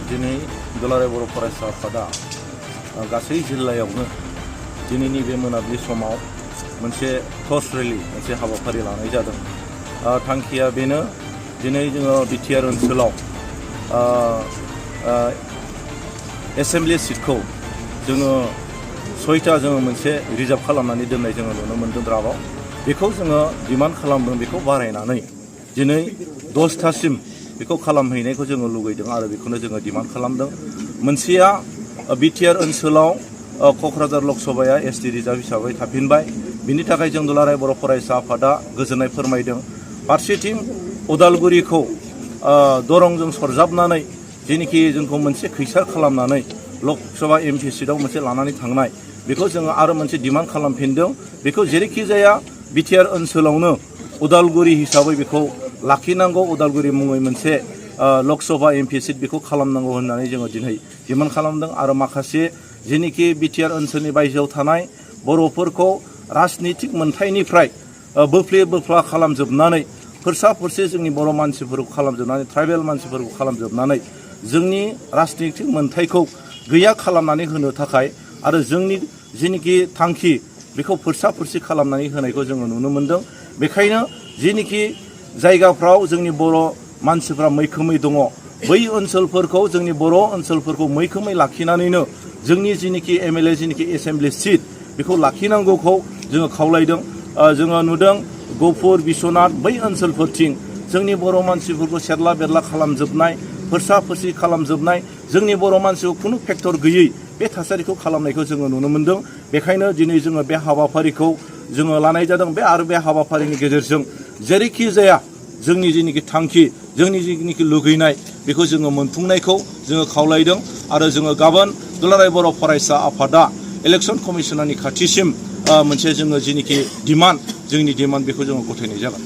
दिनै दुलाराय बर' फरायसा आफादा गासै जिल्लायावनो दिनैनि बे मोनाबिलि समाव मोनसे टर्च रेलि मोनसे हाबाफारि लानाय जादों। थांखिया बेनो दिनै जोङो बिटिआर ओनसोलाव एसेम्बलि सिटखौ जोङो 6टा जोङो मोनसे रिजार्भ खालामनानै दोननाय जोङो नुनो मोनदों द्राफ्टआव। बेखौ जोङो डिमान्ड खालामदों, बेखौ बारायनानै दिनै 10टासिम बेखौ खालामहैनायखौ जोङो लुगैदों आरो बेखौनो जोङो डिमान्ड खालामदों। मोनसेया बिटिआर ओनसोलाव क'क्राझार लकसभाया एसटि रिजार्भ हिसाबै थाफिनबाय। बिनि थाखाय जों दुलाराय बर' फरायसा आफादा गोजोननाय फोरमायदों। फारसेथिं उदालगुरिखौ दरंजों सरजाबनानै जेनिखि जोंखौ मोनसे खैसार खालामनानै लकसभा एमपि सिटआव मोनसे लानानै थांनाय, बेखौ जोङो आरो मोनसे डिमान्ड खालामफिनदों। बेखौ जेरैखि जाया बिटिआर ओनसोलावनो उदालगुरि हिसाबै बेखौ लाखिनांगौ, उदालगुरि मुङै मोनसे लकसभा एमपि सिट बेखौ खालामनांगौ होननानै जोङो दिनै डिमान्ड खालामदों। आरो माखासे जेनिखि बिटिआर ओनसोलनि बायजोआव थानाय बर'फोरखौ राजनितिक मोनथायनिफ्राय बोफ्ले खालामजोबनानै फोरसा जोंनि बर' मानसिफोरखौ खालामजोबनानै, ट्राइबेल मानसिफोरखौ खालामजोबनानै जोंनि राजनितिक मोनथायखौ गैया खालामनानै होनो थाखाय आरो जोंनि जेनिखि थांखि बेखौ फोरसा खालामनानै होनायखौ जोङो नुनो मोनदों। बेखायनो जेनिखि जायगाफ्राव जोंनि बर' मानसिफ्रा मैखोमै दङ, बै ओनसोलफोरखौ जोंनि बर' ओनसोलफोरखौ मैखोमै लाखिनानैनो जोंनि जेनिखि एमएलए जेनिखि एसेम्बलि सिट बेखौ लाखिनांगौखौ जोङो खावलायदों। जोङो नुदों गहपुर, बिश्वनाथ बै ओनसोलफोरथिं जोंनि बर' मानसिफोरखौ सेरला बेरला खालामजोबनाय, फोरसा खालामजोबनाय, जोंनि बर' मानसिखौ खुनु फेक्टर गैयै बे थासारिखौ खालामनायखौ जोङो नुनो मोनदों। बेखायनो दिनै जोङो बे हाबाफारिखौ जोङो लानाय जादों। आरो बे हाबाफारिनि गेजेरजों जेरैखि जाया जोंनि जेनिखि थांखि, जोंनि जेनिखि लुगैनाय बेखौ जोङो मोनफुंनायखौ जोङो खावलायदों। आरो जोङो गाबोन दुलाराय बर' फरायसा आफादा इलेक्सन कमिसनारनि खाथिसिम मोनसे जोङो जेनिखि डिमान्ड, जोंनि डिमान्ड बेखौ जोङो गथायनाय जागोन।